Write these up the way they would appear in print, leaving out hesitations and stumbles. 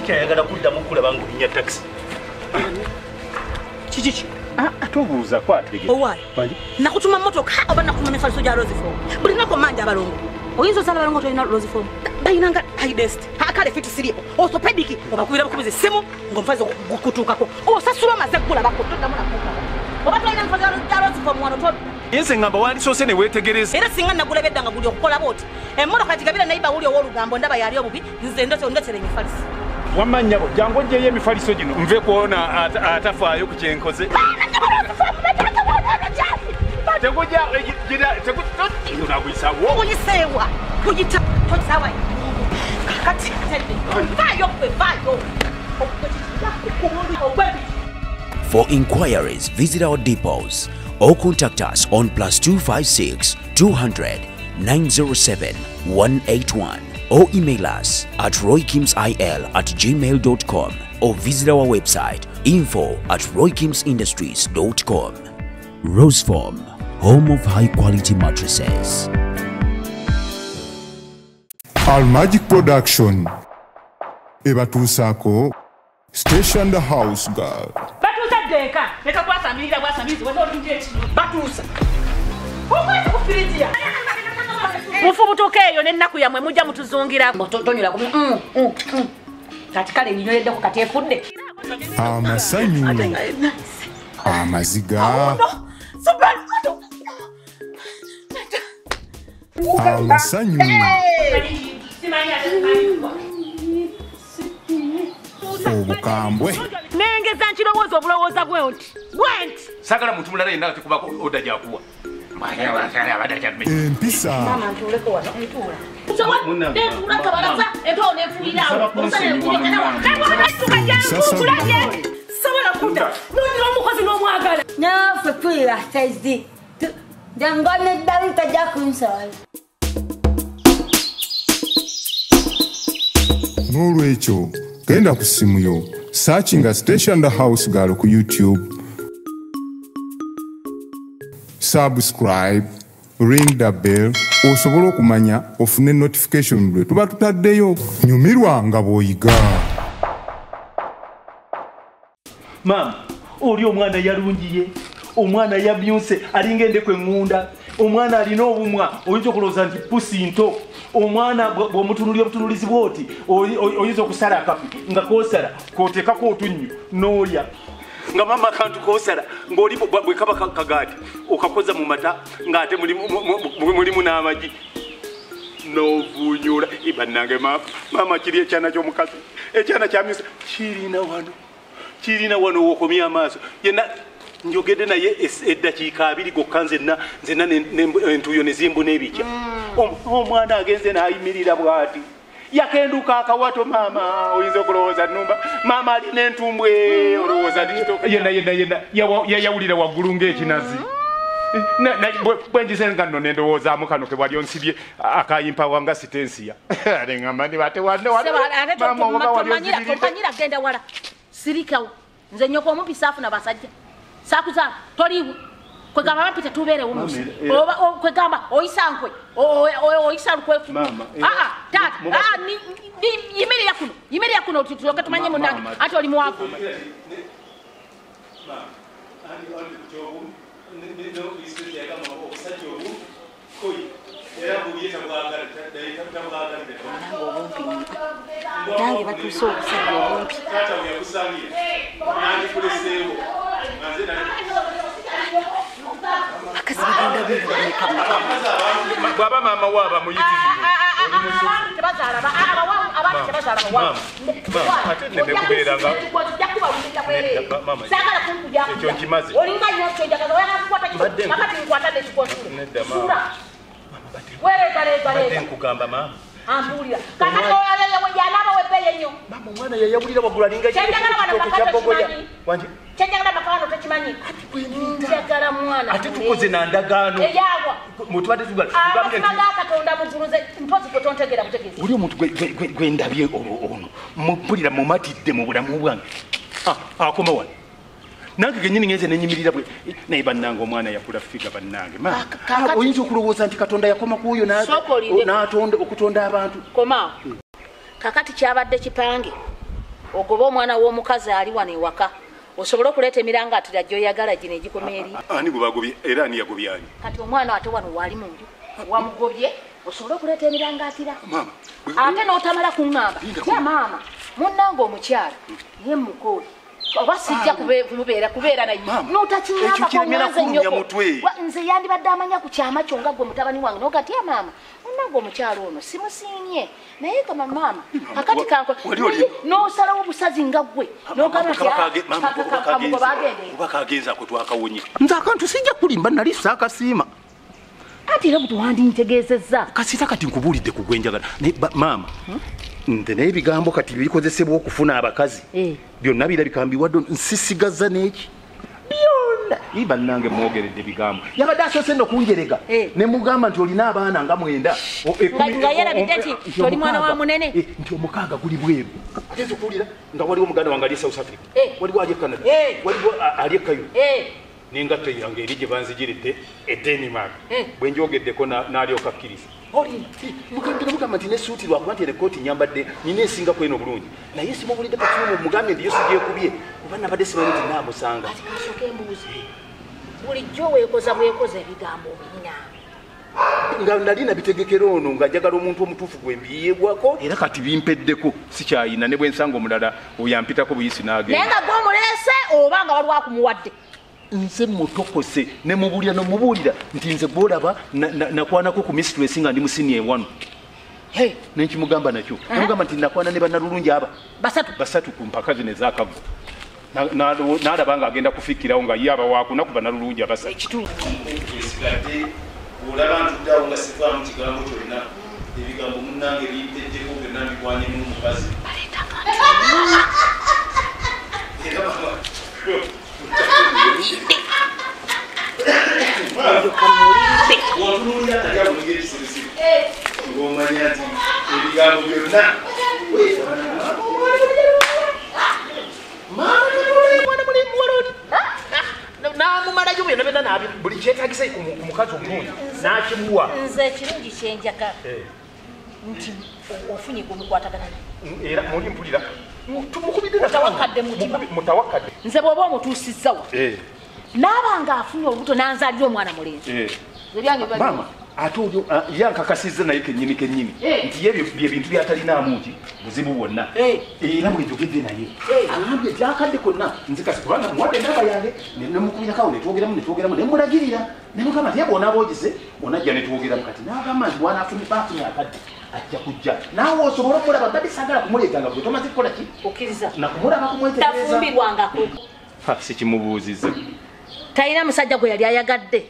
Sikyayagala kuddamu kulaba ng'olinnya takisi. Kiki? Atobuuza kwategeka. Owaaye. Nakutuma mmotoka oba nakutuma mifaliso gya Roseform. Buli lunaku mmanja abalongo. Oyinza ozaala abalongo tolina Roseform. Bayinanga high density. Akale fiti siriiko. Orthopedic obakubira bukubizi essimu ng'omufaliso gukutuukako. Osasula omaze gulabako toddamu nakuukako. Oba tolina mifaliso gya Roseform wano todda. Nze ngamba wandisoose ne weetegereza. Era singa nagula edda nga guli okukola bw'oti. Emmotoka gigabira nayiba wuli ow'olugambo ndaba yali obubi nze ndotera emifaliso. Wamma nnyabo jangu oggyeyo emifaliso gino nve kwona atafaayo ku kye nkoze. Oyiseewa kuyita tosawa kakati vaayo gwe vaayo. For inquiries, visit our depots or contact us on +256 200 907 181 or email us at roykimsil@gmail.com or visit our website info@roykimsindustries.com. Roseform, home of high quality mattresses. Almagic Production ebatuusaako Station the House Girl. Batuusa deka leka kwasamirira bwasamizi wena olungi ekino batuusa okwezi kufirijiya mufubutuka eyo n'ennaku yammwe mujja mutuzungirako tonyula ku kati kale nnywereddeko kati efudde amasanyu amaziga amasanyu obukambwe nengeza nkirowooza obulowooza bwe nti sagala muntu mulala yenna atekubako oda gyakuwa empisa naffe tuli basazi jangu neddalu tajja kunsala. N'olwekyo genda ku ssimu yo searchinga Station the House Girl ku YouTube, subscribe, ring the bell osobole okumanya ofune notification lwe tuba tutaddeyo. Nyumirwa nga bw'oyiga. Maama oli omwana yalungiye, omwana yamyuse alinga endeku eŋŋunda, omwana alina obumwa oyinza okulowooza nti pusi nto. Omwana bw'omutunulira obutunulizi bw'oti oyinza okusala akafi nga koosala k'oteekako otunnyu n'olya nga mama akantu koosala ng'oli bwe kaba kagaati okakoza mu mata ng'ate mulimu n'amagi n'ovuunyula. Bannange maama kiri ekyana ky'omukazi ekyana kyamyuse kirina wano w'okomya amaaso yenna njogedde naye eddakiika 2 gokka nzenna entuuyo ne zimbuna ebikya. Omwana agenze n'ayimirira bw'ati yakenduka akawato maama oyinza okulowooza nnumba maama alina entumbwe olowooza yenna yenna yenna yayawulira waggulu ng'ekinazi. Bwe ngize nga nno ne ndowoozaamu kano ke wali onsibye akayimpawa nga sitensiya neŋŋamba nti ate tomanyira genda wala sirikawo nze nnyoko omumpi saafuna basajja sakuzaala toliiwo kwegamba bampi tetubeerewo musi oba kwegamba oyisa nkwe oyisa lukwefu. Taata yimirira kuno tulyoke tumanye munnange ate oli muwavu. Nange batuuse obusajja obumpi. Bakazi bagenda beerabika. Bw'aba maama wo aba muyitirivu. Abantu tebazaala bawavu. Ate nneme kubeera nga saagala kunkuja ekyo nkimaze. Olinga nnyo kyenjagaza oyagala kukwata kino kakati nkwatadde ekikontule. Sula. Badde nkugamba maama. Ambuulira. Kakati yanaaba webbeeyi ennyo. Maama omwana yayawulira waggulu alinga ekitooke kya bogoya. Kyenjagala maka wano tokimanyi. Njagala mwana. Ate tukoze na ndagaano. Eyaawa. Mutubadde tugala. Amazima ga Katonda mu ggulu nze mpozi gwe tontegeera butegeezi. Oli omuntu gwe ndabye ono mpulira mumatidde mu bulamu bwange. Akoma wano. Nange kennyini ngenze ne nnyimirira bwe naye bannange omwana yakula ffiga bannange. Oyinza okulowooza nti Katonda yakoma ku oyo n'atonda okutonda abantu. Komaawo. Kakati kyabadde kipange. Ogoba omwana w'omukazi ali wano ewaka. Osobola okuleeta emirangaatira gy'oyagala gino egikoma eri. Ani gwe bagobye era ani yagobye ani? Kati omwana ate wano waali mu nju. Wamugobye osobola okuleeta emirangaatira. Maama. Ate n'otamala kuŋŋamba. Ya maama, munnange omukyala ye mukooyi. Oba sijja kubeera naye. N'otakiŋŋamba ko nnyoko. Nze yandibadde amanya ku kyama kyo nga gwe mutabani wange n'ogati ya maama. Munnange omukyala ono simusiimye. Naye kama maama akati kanko n'osalawo obusazi nga ggwe n'ogamba nti oba kagenza ako twakawonye. Nze akantu sijja kulimba nali saakasiima. Ate era bwe kasita kati nkubuulidde ku gwe njagala. Naye maama nze naye ebigambo kati bikozesebwa okufuna abakazi byonna birabika mbiwadde nsisigaza n'eki byonna. Bannange mwogeredde ebigambo. Yabadde asoose nno kunjerega ne mugamba nti olina abaana nga 9. Nga yerabidde nti toli mwana wa munene. Nti 6 guli bweru. Ate nze okuwulira nga waliwo muganda wange ali e South Africa. Waliwo ali e Canada. Waliwo ali e Cairo. N'engatto yange eri gye banzigiridde e Denmark. Bwe njogeddeko n'alyoka akkiriza. Mugamba nti n'essuuti lwakuba nti eno nyambadde nina esinga ku eno obulungi. Naye simubulidde perfume mugambye nti yo sigyekubye kuba nabadde simanyi nti naamusanga. Kati kasooke mbuuze. Bulijjo weekoza bwekoza ebigambo obirina. Nga nali nabitegekera ono nga njagala omuntu omutuufu gwe mbiyebwako era kati bimpeddeko sikyayina ne bwe nsanga omulala oyo ampitako buyisi n'agenda. Naye nga gwe omuleese oba nga waliwo akumuwadde. Nze mutokose ne mubuulira n'omubuulira nti nze gw'olaba nakwanako ku mistress nga ndi musini ewano. Ne nkimugamba nakyo. Namugamba nti nakwana ne bannalulungi aba. Basatu ku mpaka zino ez'akaggo. N'alaba ng'agenda kufikkirawo nga ye aba waakuna ku bannalulungi abasatu. Esigadde bw'olaba ntudde awo nga sivaamu kigambo kyonna ebigambo munnange bimpeddeko byonna mbikwanyemu omukazi. Era mama. Wontunuulira nali awo ng'ekisirisiri ng'omanya nti ebigambo byonna namumalayo byonna byonna buli kyetaagisa ku mukazi omulungi n'akimuwa. Nze ekirungi kye njagala nti ofunye gwe mukwatagana naye. Era muli mpulira mutawakadde mutima. Mutawakadde. Nze bw'oba omutuusizza wa naaba ng'afunye olubuto n'anzaalira omwana mulenzi. Maama ate olyo yankakasizza naye kennyini kennyini nti ye bye bintu by'atalinaamu ki buzibu bwonna. Era bwe njogedde naye agambye nti akadde konna nze kasi kubanga muwadde ennamba yange ne mukubirako ne twogeramu ne mulagirira ne mugamba nti ye bw'onaaba ogize onajja ne twogeramu kati n'agamba nti bw'anaafunye akadde ajja kujja naawe osobola okumulaba mbadde saagala kumuleeta nga gwe tomaze kukola ki okkiriza nakumulaba kumwetegereza. Tafumbirwangako. Sikimubuuzizza. Talina musajja gwe yali ayagadde.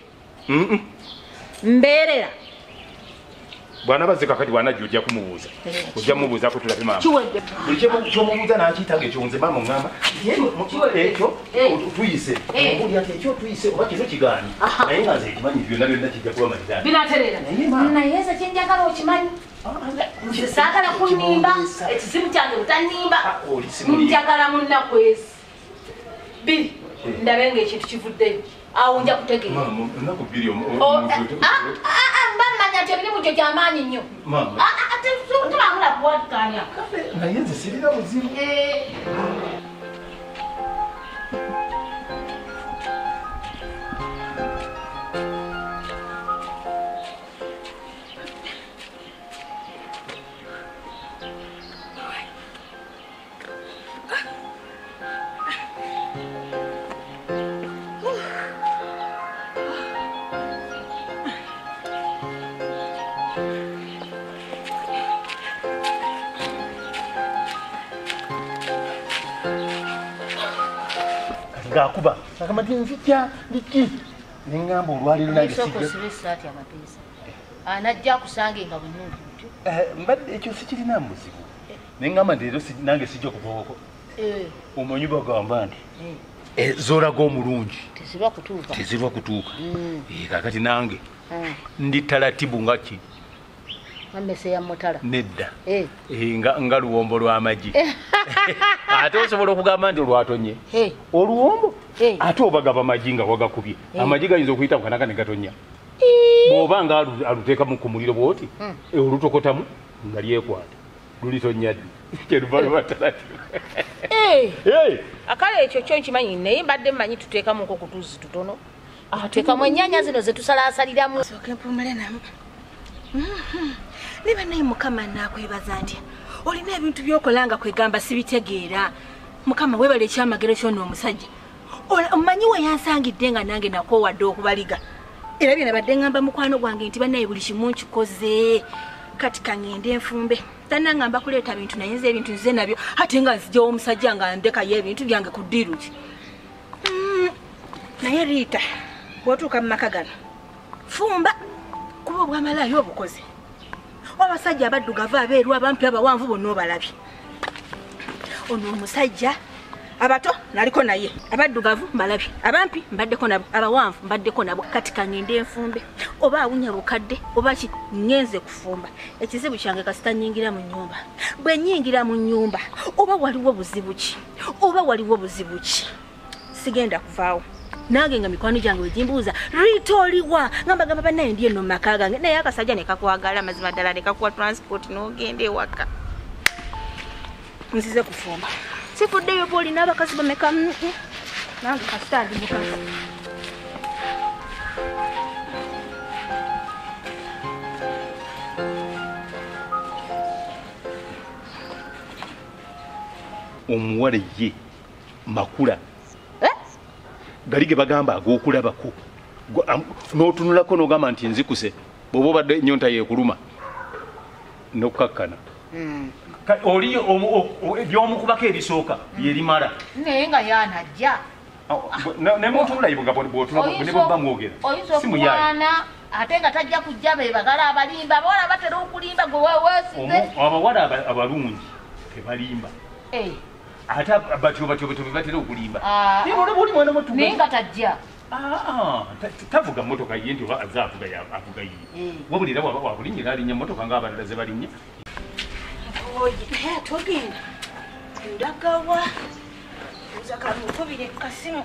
Mbeerera. Bw'anaabazze kakati bw'anajja ojja kumubuuza. Ojja mumubuuzaako tulabe maama. Kiwedde. Buli ky'omubuuza n'akiyita ng'ekyo nze maama oŋŋamba ekyo tuyise. Omubuulira nti ekyo tuyise oba kino kigaanyi. Naye nga nze ekimanyi byonna byonna kijja kuba maliraani. Binaatereera. Naye nze kye njagala okimanyi. Nze saagala kunnimba ekizibu kyange butannimba. Njagala mu nnaku ezi 2 ndabe ng'ekintu kivuddeyo. Awo nja kutegeera. Maama ennaku 2 mba mmanya nti emirimu gyo gy'amaanyi nnyo. Tebamula kuwakkaanya. Naye nze sirina buzibu. Ng'akuba agamba nti nzijja biki ne ŋŋamba olwaleero nange sijja. Osibe essaati amapeesa anajja akusange nga bunnungi butyo. Mbadde ekyo sikirinaamu buzibu ne ŋŋamba nti leero nange sijja kuvaako. Omanyi bagamba nti z'olaga omulungi tezirwa kutuuka. Tezirwa kutuuka. Kaakati nange ndi talatibu nga ki Amese ya mutala. Nedda. Nga luwombo lw'amagi. Ate osobola okugamba nti olwatonye. Oluwombo ate obagaba amagi nga wagakubye. Amagi gayinza okuyita mu kanaka ne gatonya. Bw'oba nga aluteekamu ku muliro bw'oti, olutokotamu nga lyekwata. Lulitonya ddi? Kyeruva lwatalatuka. Akale ekyo kyo nkimanyi naye mbadde mmanyi tuteekamuko ku tuzzi tutono. Tuteekamu ennyaanya zino ze tusalaasaliramu. Sooke mpumule namu. Niba naye Mukama naakwebaza ntya. Olina ebintu by'okola nga kwegamba sibitegeera. Mukama weebale ekyamagero ky'ono omusajja. Omanyi we yansangidde nga nange nakoowadde okubaliga. Era bye nabadde ngamba mukwano gwange nti bannaye buli kimu nkikoze. Kati kangende nfumbe. Tannangamba kuleeta bintu naye nze ebintu nze nabyo ate nga nzijawo omusajja nga ndekayo ebintu byange ku ddiiru ki. Naye Rita, bw'otuuka mu maka gano fumba kuba obwamalayo obukoze. Abasajja abaddugavu abeeru abampi abawanvu bonna obalabye. Ono omusajja abato naliko naye, abaddugavu mbalabye, abampi mbaddeko nabo, abawanvu mbaddeko nabo. Kati kangende nfumbe oba awunya bukadde oba ki ngenze kufumba. Ekizibu kyange kasita nnyingira mu nnyumba. Bwe nnyingira mu nnyumba oba waliwo buzibu ki, oba waliwo buzibu ki, sigenda kuvaawo. Nange nga mikwano gyange bwe gimbuuza Rita oliwa, nga mbagamba bannaye ndi eno mu maka gange, naye akasajja ne kakwagala mazima ddala ne kakuwa transport n'ogenda ewaka. Nzize kufumba. Sifuddeyo bw'olina abakazi bameka, nange kasita ndi mukazi. Omuwala ye makula gali ge bagamba ag'okulabako n'otunulako n'ogamba nti nzikuse bw'oba obadde ennyonta yeekuluma n'okkakkana. Oli by'omukubako ebisooka byerimala naye nga yanajja nemutunula nga bw'otula ne bw'oba mwogera si muyaaye ate nga tajja kujja be bagala abalimba abawala batera okulimba gwe weesize. Abawala abalungi tebalimba. Ate batyo batyo batyo batera okulimba. Naye olaba oli mwana muto naye nga tajja. Tavuga mmotoka ye nti oba azze avuga avuga ye. Wabula era wakulinnyira alinnya mmotoka ng'abalala ze balinnya. Naye ate ogenda ndagawa oza kamukubire ku kasimu.